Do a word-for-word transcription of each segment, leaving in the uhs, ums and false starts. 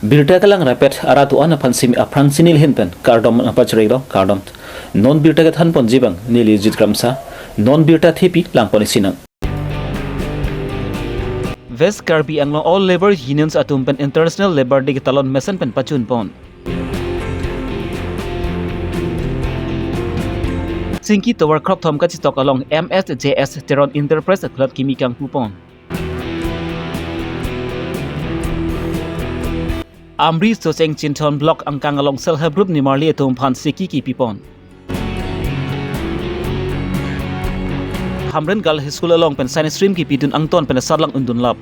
Birta kelang rapet arat do-an aphan simi aphrang si neli ahin pen kardom nangpachirilo, kardom. Non birta kethan ponji abang neli Jit Kramsa, non birta thepi lang pon isi nang. West Karbi Anglong All Labour Unions atum pen International Labour Day ketalon mesen pen pachun pon. Chingki tovar kropthom kachetok along M S J S Teron Enterprise akhulot kimi kangpu pon. Amri Socheng Chinthon Block angkang along Self Help Group nimarli atum aphan siki kipi pon. Hamren Girls High School along pen Science Stream kipidun angton pen asarlang undun lap.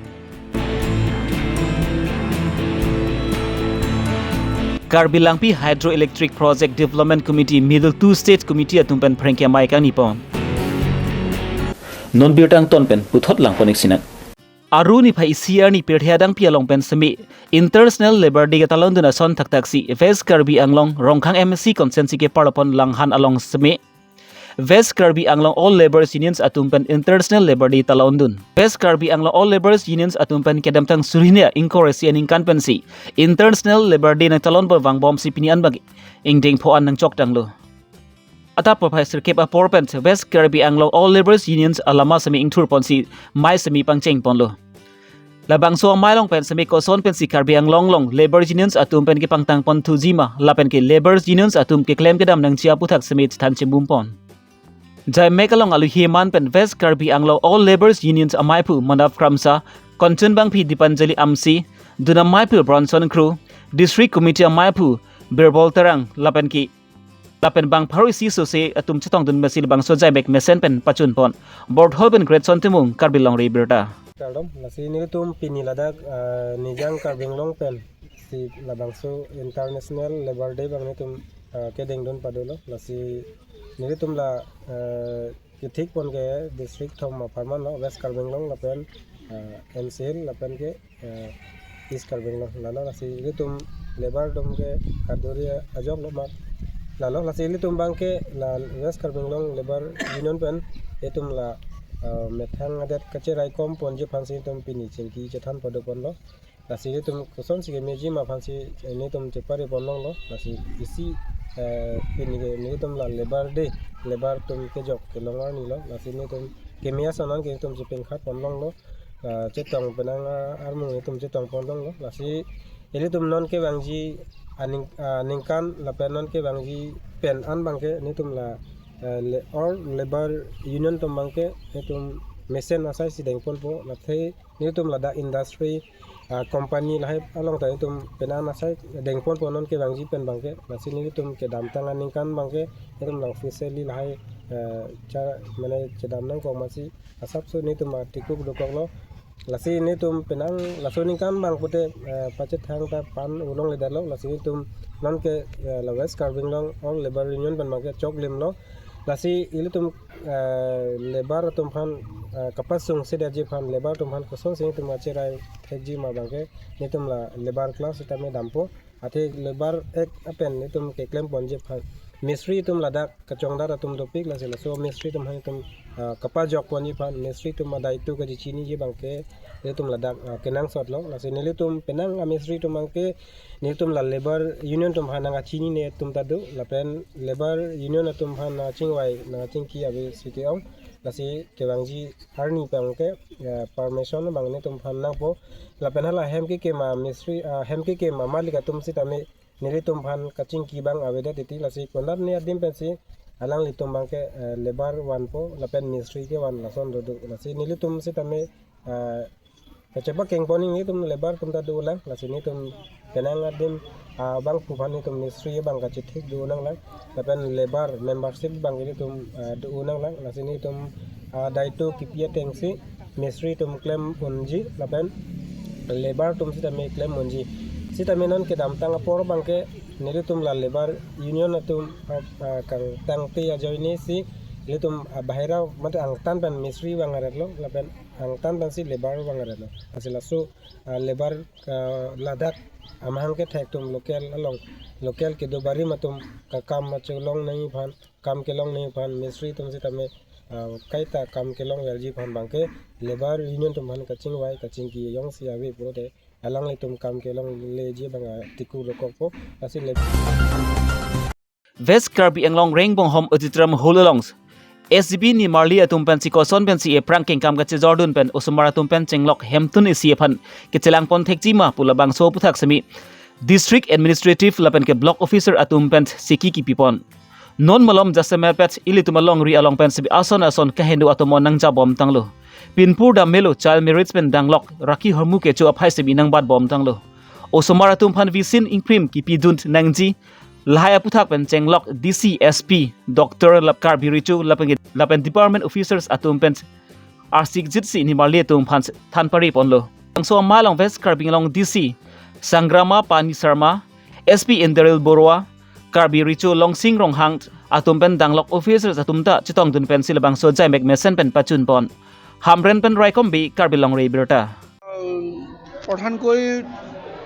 Karbi Langpi Hydroelectric Project Development Committee Middle Two State Committee atum pen phrengke amei kangni pon. Non birta angton pen puthot lang pon isi nang. Aru niphai isi arni pirthe adangpi along pen simi International Labour Day ketalondun ason thakthak si West Karbi Anglong Rongkhang M A C constituency keparlo pon Langhan along simi West Karbi Anglong All Labour Unions atum pen International Labour Day talondun. West Karbi Anglong All Labour Unions atum pen kedamtang suri hini ingkoi ra isi aningkan pensi International Labour Day nangtalon pon vangbom si pini an bagi ingdeng pho an nangchok tanglo. Adap porphai sirkep apor pen West Karbi Anglong All Labour Unions alama simi ingthur ponsi amei simi pangcheng ponlo. Labangso amei along pen simi koson pensi Karbi Anglong along Labour Unions atum pen kepangtang pon thuji ma lapen ke Labour Unions atum keklem kedam nangji aputhak simi chethan chimbum pon. Jaimek along aluhi man pen West Karbi Anglong All Labour Unions ameiphu Manav Kramsa, Konchun Bangphi Dipanjali Amsi, Dun ameiphu Bronson Kro, District Committee ameiphu Birbol Terang lapen ke lapen bang pharo isi sose atum chetongdun mesi labangso Jaimek mesen pen pachun pon. Borthol pen Greatson Timung, Karbi Longri Birta. Kardom, lasi nelitum pini ladak, ah, Nijang Karbi Anglong pensi labangso International Labour Day abang nelitum, ah, kedengdun padolo. Lasi nelitum la, ah, kethik pon ke district thom apharman lo, West Karbi Anglong lapen, ah, N C Hills lapen ke, eh, East Karbi Anglong. Lalo lasi ilitum labour atum ke kaduri ajok lo mat. Lalo lasi ilitum abang ke la West Karbi Anglong Labour Union pen itum la, eh, methang adet kacheraikom ponji aphansi itum pini chingki chethan pado ponlo. Lasi ilitum kosonsi kemeji ma aphansi, eh, nelitum chepari ponlonglo. Lasi isi, eh, pini ke nelitum la Labour Day, labour atum kejok kelong arni lo. Lasi nelitum keme ason an ke itum chepengkhat ponlonglo. Ah, chetong penang, ah, armu itum chetong ponlonglo. Lasi ilitum non kevangji aning, ah, ningkan lapen non kevangji pen an abang ke nelitum la, eh, le, All Labour Union atum abang ke itum mesen asai si dengponpo, lasi nelitum ladak industry, ah, company lahai along ta itum penang asai dengponpo non kevangji pen abang ke. Lasi nelitum kedamtang aningkan abang ke itum la officially lahai, eh, cha, mane chedam nangkok masi asapso nelitum atikuk dokoklo. Lasi nelitum penang laso aningkan abang pute, eh, pachethang ta pan ulong ledetlo. Lasi nelitum non ke, eh, la West Karbi Anglong All Labour Union pen abang ke choklimlo. Lasi ilitum, eh, labour atum aphan, eh, kapasung sedetji aphan, labour atum aphan kosonsi itum acherai thekji ma abang ke nelitum la labour class sitame dampo. Athe Labour Act apen itum keklem ponji aphan, mistri atum ladak kachongdat atum dopik, lasi laso mistri atum aphan itum, ah, kapajok ponji aphan, mistri atum adai tu kachechiniji abang ke itum ladak, ah, kenangsot lo. Lasi nelitum penang amistri atum abang ke nelitum la Labour Union atum aphan nangkachinine atum ta do, lapen Labour Union atum aphan nangkachingvai nangkachingki ave si ke-ong. Lasi kevangji arni abang ke, eh, permission abang nelitum aphan nangpo. Lapen hala hem kekim amistri, ah, hem kekim amalik atum sitame nelitum aphan kachingki abang avedet titi. Lasi konatne adim pensi alanglitum abang ke, eh, labour vanpo lapen mistri kevan lason dodo. Lasi nelitum sitame, eh, kachepakeng pon nelitum labour atum ta dolang. Lasi nelitum penang adim, ah, abangphu aphan nelitum mistri abang kachethik donanglang. Lapen labour membership abang nelitum, ah, donanglang. Lasi nelitum, ah, adai tu kipi atengsi mistri atum klem unji lapen labour atum sitame klem unji. Sitame non kedamtang apor abang ke nelitum la Labour Union atum, ah, ah, kangtangte ajoine si nelitum, ah, bahira mate angtan pen mistri vangrelo lapen angtan pensi labour vangrelo. Lasi laso, ah, labour, ah, ladak amahang kethek atum local along, local kedo barim atum kakam machelong nangji aphan, kam kelong nangji aphan, mistri atum sitame, ah, kaita kam kelongverji aphan abang ke Labour Union atum aphan kachingvai kachingki jongsi ave pulote Alanglitum kam kelongleji abang, ah, tiku rokokpo, lasi le- West Karbi Anglong Rengbonghom Auditorium Hall along S G B nimarli atum pensi koson pensi ephrang kengkam kachejordun pen osomar atum pen chenglok hemtun isi aphan kechelangpon thekji ma pu labangso aphuthak semi District Administrative lapen ke Block Officer atum pen siki kipipon. Non malom jasemet pet ilitum alongri along pen semi ason ason kaheno atum nangjabom tanglo. Pinpur dam melo child marriage pen danglok raki hormu kecho aphai semi nangbatbom tanglo. Osomar atum aphan visin ingprim kipidun nangji lahai aphuthak pen chenglok D C, S P, Doctor lap Karbi Recho lapen, lapen Department Officers atum pen arsikjit si nimarli atum aphan than pariponlo. Bangso ama along West Karbi Anglong D C Sangrama Pani Sharma, S P Inderil Borua, Karbi Recho Longsing Ronghang atum pen danglok officers atum ta chetongdun pensi labangso jaimek mesen pen pachunpon. Hamren pen Raikom Bey, Karbi Longri Abirta. প্ৰধানকৈ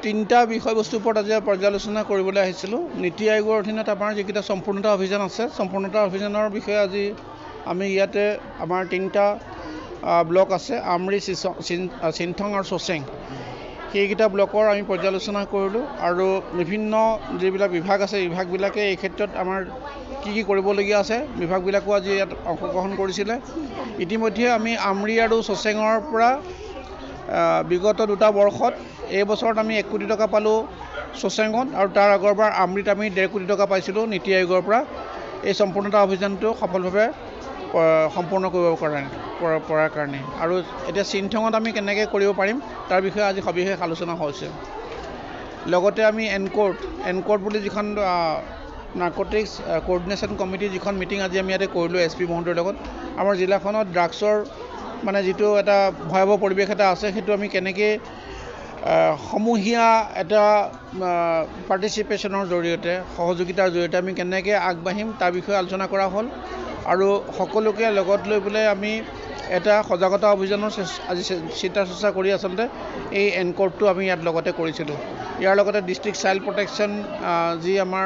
তিনিটা বিষয়বস্তুৰ ওপৰত আজি পৰ্যালোচনা কৰিবলৈ আহিছিলোঁ। নীতি আয়োগৰ অধীনত আমাৰ যিকেইটা সম্পূৰ্ণতা অভিযান আছে, সম্পূৰ্ণতা অভিযানৰ বিষয়ে আজি আমি ইয়াতে আমাৰ তিনিটা, আ, ব্লক আছে, আমৰি, চিচ-, চিন-, আ, চিনথং আৰু চচেং। সেইকেইটা ব্লকৰ আমি পৰ্যালোচনা কৰিলোঁ আৰু বিভিন্ন যিবিলাক বিভাগ আছে, বিভাগবিলাকে এই ক্ষেত্ৰত আমাৰ কি কি কৰিবলগীয়া আছে, বিভাগবিলাকো আজি ইয়াত অংশগ্ৰহণ কৰিছিলে। ইতিমধ্যে আমি আমৰি আৰু চচেঙৰ পৰা, আ, বিগত দুটা বৰ্ষত, এই বছৰত আমি এক কোটি টকা পালোঁ চচেঙত আৰু তাৰ আগৰবাৰ আমৰিত আমি ডেৰ কোটি টকা পাইছিলোঁ নীতি আয়োগৰ পৰা। এই সম্পূৰ্ণতা অভিযানটো সফলভাৱে, আ, সম্পূৰ্ণ কৰিব কাৰণে, পৰা, পৰাৰ কাৰণে। আৰু এতিয়া চিনথঙত আমি কেনেকৈ কৰিব পাৰিম, তাৰ বিষয়ে আজি সবিশেষ আলোচনা হৈছে। লগতে আমি এনক'ৰ্ড, এনক'ৰ্ড বুলি যিখন, আ, নাৰ্কটিক্স, আ, কৰ্ডিনেশ্যন কমিটি যিখন মিটিং আজি আমি ইয়াতে কৰিলোঁ এছ পি মহোদয়ৰ লগত, আমাৰ জিলাখনত ড্ৰাগছৰ মানে যিটো এটা ভয়াৱহ পৰিৱেশ এটা আছে, সেইটো আমি কেনেকৈ, আ, সমূহীয়া এটা, আ, পাৰ্টিচিপেশ্যনৰ জৰিয়তে, সহযোগিতাৰ জৰিয়তে আমি কেনেকৈ আগবাঢ়িম, তাৰ বিষয়ে আলোচনা কৰা হ'ল। আৰু সকলোকে লগত লৈ পেলাই আমি এটা সজাগতা অভিযানৰ চেচ-, আজি চে-, চিন্তা চৰ্চা কৰি আচলতে এই এনক'ৰ্ডটো আমি ইয়াত লগতে কৰিছিলোঁ। ইয়াৰ লগতে ডিষ্ট্ৰিক্ট চাইল্ড প্ৰটেকশ্যন, আ, যি আমাৰ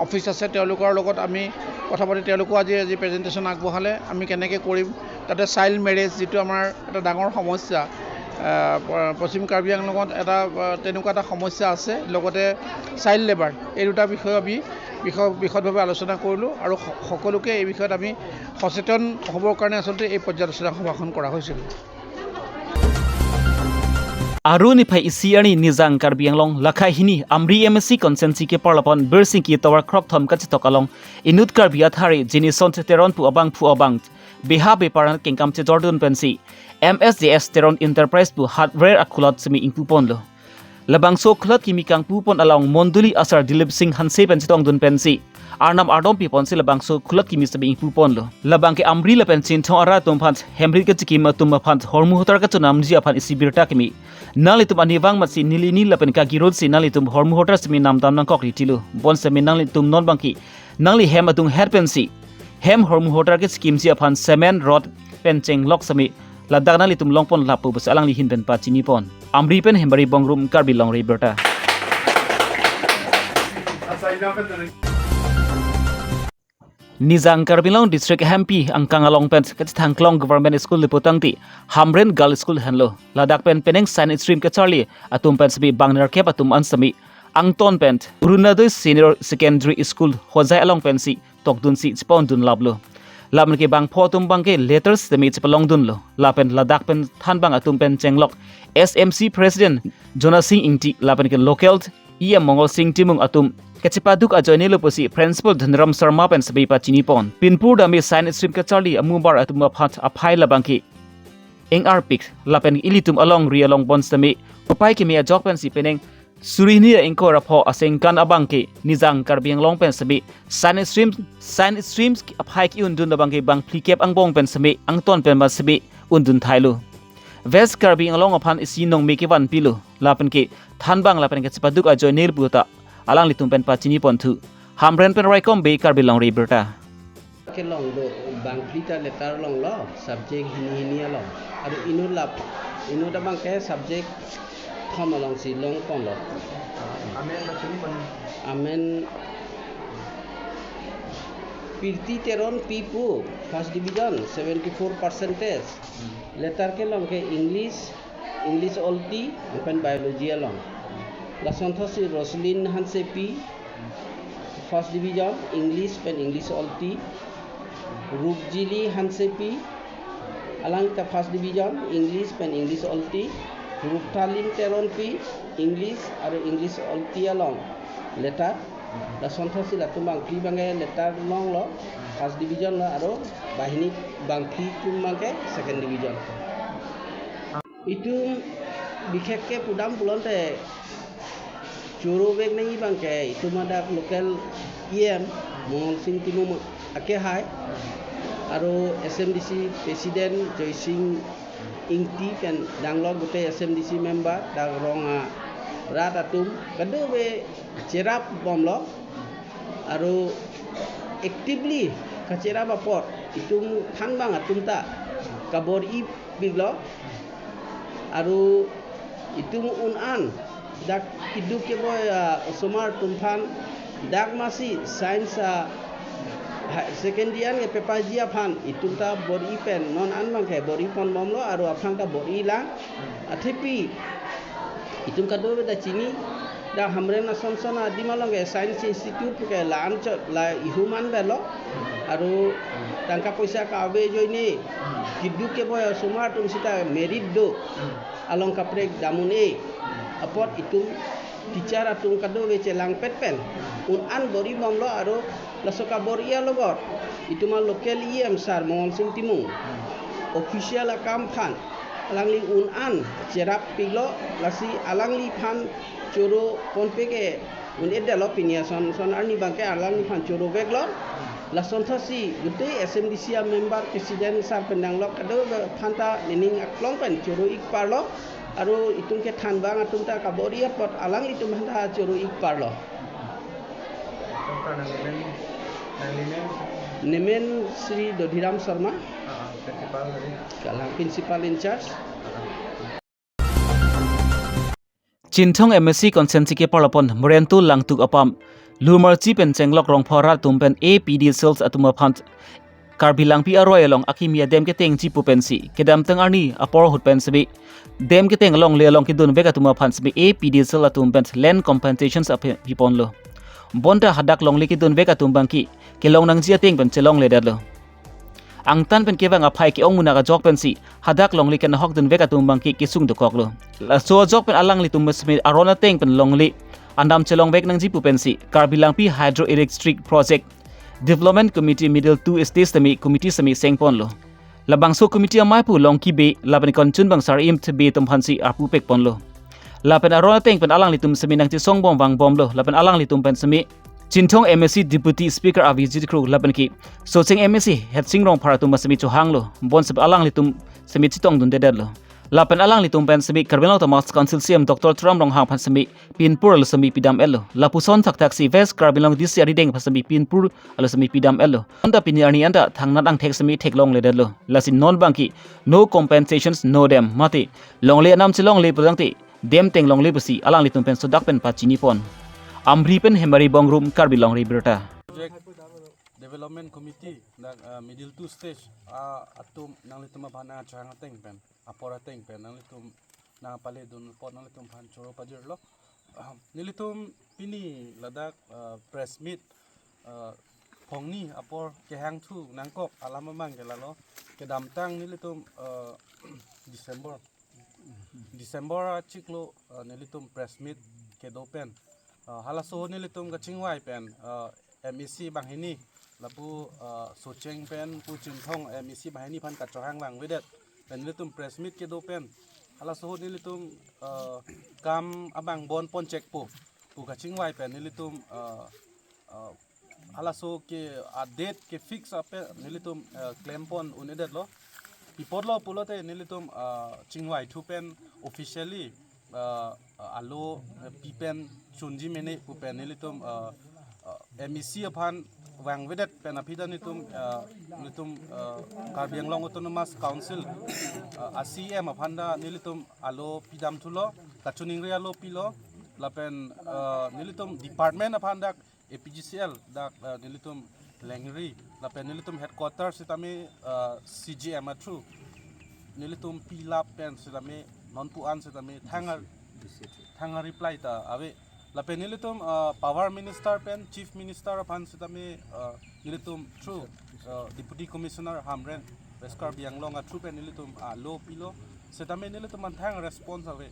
অফিচ আছে, তেওঁলোকৰ লগত আমি কথা পাতি, তেওঁলোকেও আজি, আজি প্ৰেজেণ্টেশ্যন আগবঢ়ালে, আমি কেনেকৈ কৰিম। তাতে চাইল্ড মেৰেজ যিটো আমাৰ এটা ডাঙৰ সমস্যা, আহ, প-, পশ্চিম কাৰ্বি আংলঙত এটা, আহ, তেনেকুৱা এটা সমস্যা আছে, লগতে চাইল্ড লেবাৰ, এই দুটা বিষয়ে আমি বিষয়-, বিশদভাৱে আলোচনা কৰিলোঁ আৰু স-, সকলোকে এই বিষয়ত আমি সচেতন হ'বৰ কাৰণে আচলতে এই পৰ্যালোচনা সভাখন কৰা হৈছিল। Aru niphai isi arni Nijang Karbi Anglong lakha hini Amri M A C constituency keparlapon Birsingki tovar krokthom kachetok along inut Karbi athare Jenison Teron pu abangphu abang beha beparan kengkam chejordun pensi M S J S Teron Enterprise pu hardware akhulot semi ingpuponlo. Labangso khulot kimi kangpupon along Mondoli asar Dilip Singh Hanse pen chetongdun pensi arnam ardom piponsi labangso khulot kimi semi ingpuponlo. Labang ke Amri lapen Chinthong arat atum aphan hemrit kachikim atum aphan hormu hotar kachonamji aphan isi birta kimi. Nanglitum anivang matsi neli ni lapen kagirut si nanglitum hormu hotar semi namdam nangkok ritilo. Bonsitame nanglitum non bangki nangli hem adung her pensi hem hormu hotar kechikimji aphan cement rod pen chenglok semi ladak nanglitum longpon lapu pusi alangli ahin pen pachinipon. Amri pen Hembari Bongrung, Karbi Longri Abirta. Nijang Karbi Anglong District Hempi angkang along pen kachethangklong Government School Liputangti Hamren Girls School henlo. Ladak pen penang science stream kacharli atum pen semi bang nerkep atum an semi angton pen Orunodoi Senior Secondary School Hojai along pensi tokdunsi chepondun laplo. Lapen ke bangpho atum abang ke letters tame chepalongdunlo. Lapen ladak pen thanbang atum pen chenglok S M C President Jona Singh Ingti lapen ke local E M Mongol Singh Timung atum kachepaduk ajoinelo pusi Principal Dhanram Sharma pen semi pachinipon. Pinpur dame science stream kacharli amubar atum aphan aphai labang ke eng arpik lapen ilitum alongri along bonsitame upai kimi ajok pensi penang suri hini ingkoi ra pho asengkan abang ke Nijang Karbi Anglong pen semi science stream, science streams aphai ke-undun abang ke bang phlikep angbong pen semi angton pen ma semi undun thailo. West Karbi Anglong aphan isi nongme kevan pilo lapen ke thanbang lapen ke chepaduk ajoinelo puta alanglitum pen pachinipon thu. Hamren pen Raikom Bey, Karbi Longri Abirta. Kelong do bangphli ta letter longlo, subject hini hini along. Aru inut lap, inut abang ke subject thom alongsi longponlo. Amen, amen. Pirti Teron pipu, first division, seventy four percentage. Letter kelong ke English, English Olti, pen Biology along. Lason thotsi Roslyn Hansepi, First Division, English pen English Olti. Rupjili Hansepi, alang ta First Division, English pen English Olti. Ruptalin Teronpi, English aru English Olti along letter. Lason thotsi latum bangphli abangke letter longlo, First Division lo, aru banghini bangphli atum abangke Second Division. Itum bikhekke pudam pulote choro vek nangji abangke itum adak local E M Mongol Sing Timung akehai, aru S M D C President Joysing Ingti pen danglok gute S M D C member dak rong arat atum kadokave cherap bomlo, aru actively kacherap apot itum thanbang atum ta kabor-ipiklo, aru itum un-an dak keduk keboi, ah, osomar atum aphan dak masi science, ah, ha-, secondary an kepapaji aphan itum ta bor-i pen non an abangke bor-i pon bomlo, aru aphan ta bor-i lang. Athepi itum kadokave ta chini, dak Hamren asonson adim along ke Science Institute ke la-an chot la ihum an belo, aru tangka poisa ka-ave ajoine keduk keboi osomar atum sita merit do along kaprek dam un-e apot itum teacher atum kadokave chelangpet pen un-an bor-i bomlo, aru laso kabor-i alogot itum a local E M sir Mongol Sing Timung official akam aphan alangli un-an cherap piklo, lasi alangliphan choro ponpe ke un-edetlo, pini ason son arni abangke alangliphan choro veklo. Lason thotsi gute S M D C a member president sir pen danglok kadokave aphan ta nening aklong pen choro-ik parlo, aru itum kethanbang atum ta kabor-i apot alanglitum aphan ta choro-ik parlo. Kota nang nemen, nang nemen? Nemen Sri Dodhiram Sharma. Ah, ah, principal tadi. Kalang principal in charge. Ah, ah. Chinthong M A C constituency keparlopon Murento Langtuk apam Lumarchi pen chenglok Rongphar arat atum pen A P D cells atum aphan Karbi Langpi aroi along akimi adem ketengji pu pensi kedamtang arni apor ahut pen semi dem keteng alongle along kedun vek atum aphan semi A P D cell atum pen land compensations aphi piponlo. Bonta hadak longle kedun vek atum abangke kelong nangji ateng pen chelongledetlo. Angtan pen kevang aphai ke-ong munak ajok pensi hadak longle kenahok dun vek atum abangke kesung dokoklo. Laso ajok pen alanglitum semi aron ateng pen longle anam chelong vek nangji pu pensi Karbi Langpi Hydroelectric Project Development Committee Middle two Stage semi committee semi sengponlo. Labangso committee amei pu Longki Bey lapen Kanchanbang Sar-im Bey atum aphansi arpu pekponlo. Lapen aron ateng pen alanglitum semi nangchesong bom vangbomlo, lapen alanglitum pen semi Chinthong M A C Deputy Speaker Avijit Kro lapen ke Socheng M A C Headsing Rongphar atum semi chohanglo, bonsep alanglitum semi chetongdundedetlo. Lapen alanglitum pen semi Karbi Anglong Autonomous Council C E M Doctor Tuliram Ronghang aphan semi pinpur alo semi pidam-etlo. Lapuson thakthak si West Karbi Anglong D C arideng aphan semi pinpur alo semi pidam-etlo. Anta pini arni anta thangnat angthek semi theklongledetlo. Lasi non abangke no compensations no dem mate longle anam chelongle pulangte dem tenglongle pusi alanglitum pen sodak pen pachinipon. Amri pen Hemari Bongrung, Karbi Longri Abirta. Project Development Committee, dak, uh, Middle two Stage, uh, atum nanglitum aphan nangchehang ateng pen, apor ateng pen nanglitum nangpaledun apot nanglitum aphan choro pajirlo. Uh, nelitum pini ladak, uh, press meet, uh, phongni apor kehangthu nangkok alam abangke lalo. Kedamtang nelitum, uh, December December achiklo, uh, nelitum press meet kedo pen, uh, halaso ahut nelitum kachingvai pen, uh, M A C banghini lapu, uh, Socheng pen pu Chinthong M A C banghini aphan kachohang vangvedet pen nelitum press meet kedo pen halaso ahut nelitum, uh, kam abang bon ponchekpo pu kachingvai pen nelitum, uh, uh, halaso ke a-date kefix ape nelitum, uh, klempon un-edetlo. Pi apotlo pulote nelitum, uh, chingvaithu pen officially, uh, alo, uh, pi pen chunji mene pu pen nelitum, uh, uh, M A C aphan vangvedet pen aphi ta nelitum, uh, nelitum, uh, Karbi Anglong Autonomous Council, uh, a C E M aphan ta nelitum alo pidamthulo, kachiningri alo pilo, lapen, uh, nelitum department aphan dak A P G C L dak, uh, nelitum lengri lapen nelitum headquarter sitame, uh, C G M a through nelitum pilap pen sitame non pu-an setame thang a, thang a reply ta ave. Lapen nelitum, uh, power minister pen chief minister aphan setame, uh, nelitum through, uh, deputy commissioner Hamren, West Karbi Anglong a through pen nelitum, uh, lo pilo. Setame nelitum aphan thang response ave.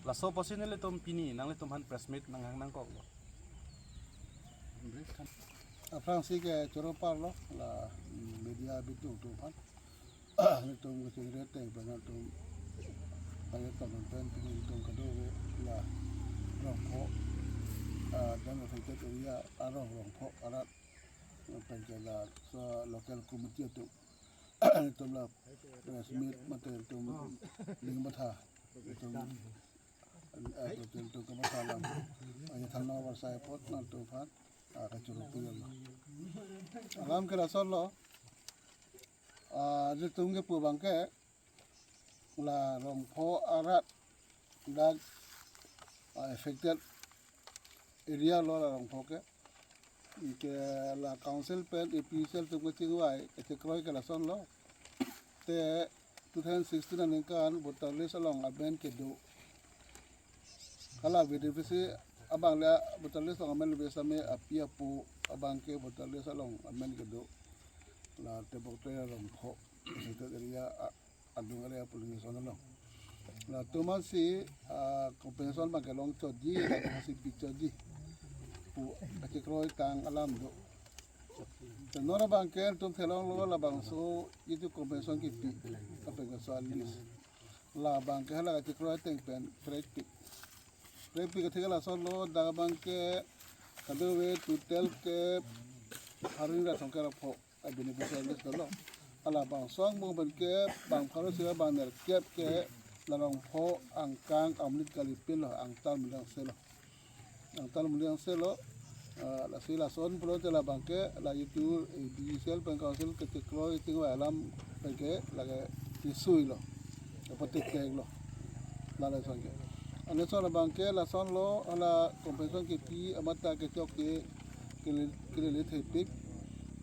Laso apotsi nelitum pini nanglitum aphan press meet nanghang nangkoklo. Aphrangsi ke choro parlo la, mm, media bitung atum aphan. Nelitum kachingri ateng pen nelitum payat pen pini nelitum kadokave la Rongpho, ah, dam affected area arong Rongpho arat pen ke laso local committee atum nelitum la press meet mate nelitum ling matha nelitum, eh, nelitum kamatha alam, ah, yathang na varsai apot nelitum aphan, ah, kachoro pilo. Alam ke lasonlo, ah, nelitum kepu abangke la Rongpho arat dak, ah, affected area lo la Rongpho ke. Ke la council pen A P C L atum kachingvai kachekroi ke lasonlo. Te two thousand sixteen aningkan voter list along amen kedo. Hala beneficiary abang le voter list along amen le besame api apo abangke voter list along amen kedo. La Tebokte Rongpho affected area a-, adung area polling station along. Latum aphansi, ah, compensation abangke longchotji, latum aphansi pichotji pu kachekroi tang alam do. Te non abangke nelitum thelonglo labangso itu compensation kipi, compensation list. Labangke hala kachekroi ateng pen krekpik. Krekpik atheke lasonlo, dak abangke kadokave total ke pharo hini ra thomkep ra pho a beneficiary list dolo. Halabangso angbong pen ke bang pharo sika bang nerkep ke la Rongpho angkang amonit kalipin lo, angtan amonit angse lo. Angtan amonit angse lo, ah, lasi lason pulote labangke la itu A P C L pen council kachekroi kachingvai alam pen ke lake tisui lo, dapat tikek lo. La lason ke. Ane son abangke lasonlo, hala compensation kipi amat ta kechok ke, kele, kelele thepik.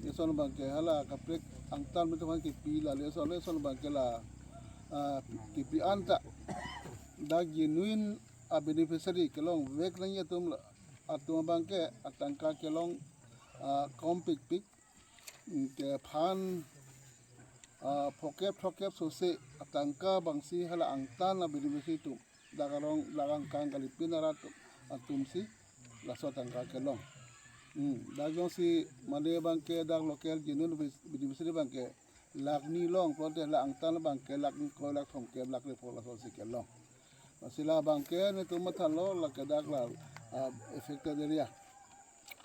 Lason abangke hala kaprek angtan amonit aphan kipi la lason, lason abangke la, ah, kipi anta dak genuine a beneficiary kelongvek nangji atum la, atum abangke atangka kelong, ah, kompikpik, mm, kephan, ah, phokep throkkep sose atangka abangsi hala angtan a beneficiary atum dak arong dak angkang kalipin arat atumsi laso atangka kelong. Hmm, dak jongsi mane abangke dak local genuine beneficiary abangke lakh ni long pulote la angtan abangke lakh ni kroi lakh thomkep lakh repho lasonsi kelong. Lasi labangke nelitum mathalo lake dak la, ah, affected area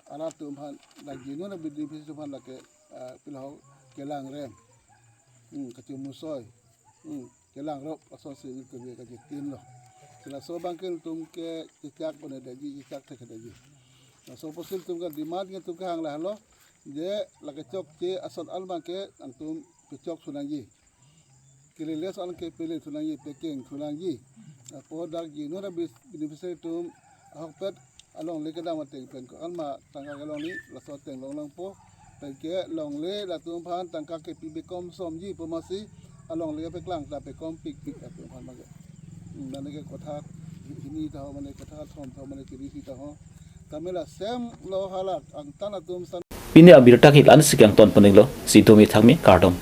arat atum aphan, dak genuine beneficiary atum aphan lake, ah, pilahok kelang rem. Hmm, kachimusoi. Hmm, kelang rop lasonsi nelitum ke kachitin lo. Si laso abangke nelitum ke chechak bone detji, chechak thekdetji. Laso apotsi nelitum ke demand nelitum kehang lahelo, je lake chokche ason an abangke nangtum pechok thu nangji. Kelele ason ke pele thu nangji, pekeng thu nangji. Apot dak genuine be-, beneficiary atum ahokpet alongle kedam ateng pen ko-an ma tangka kelong ni laso ateng longlongpo. Pen ke longle latum aphan tangka kepi bekom somji pu amatsi alongle peklang ta pekompikpik latum aphan abangke. Hmm, mane ke kotha hini ta ho, mane kotha thom ta ho, mane kiri si ta ho. Tame la same lo hala angtan atum san. Pini abirta ke la-ansi kangton poninglo, si domi thangmi kardom.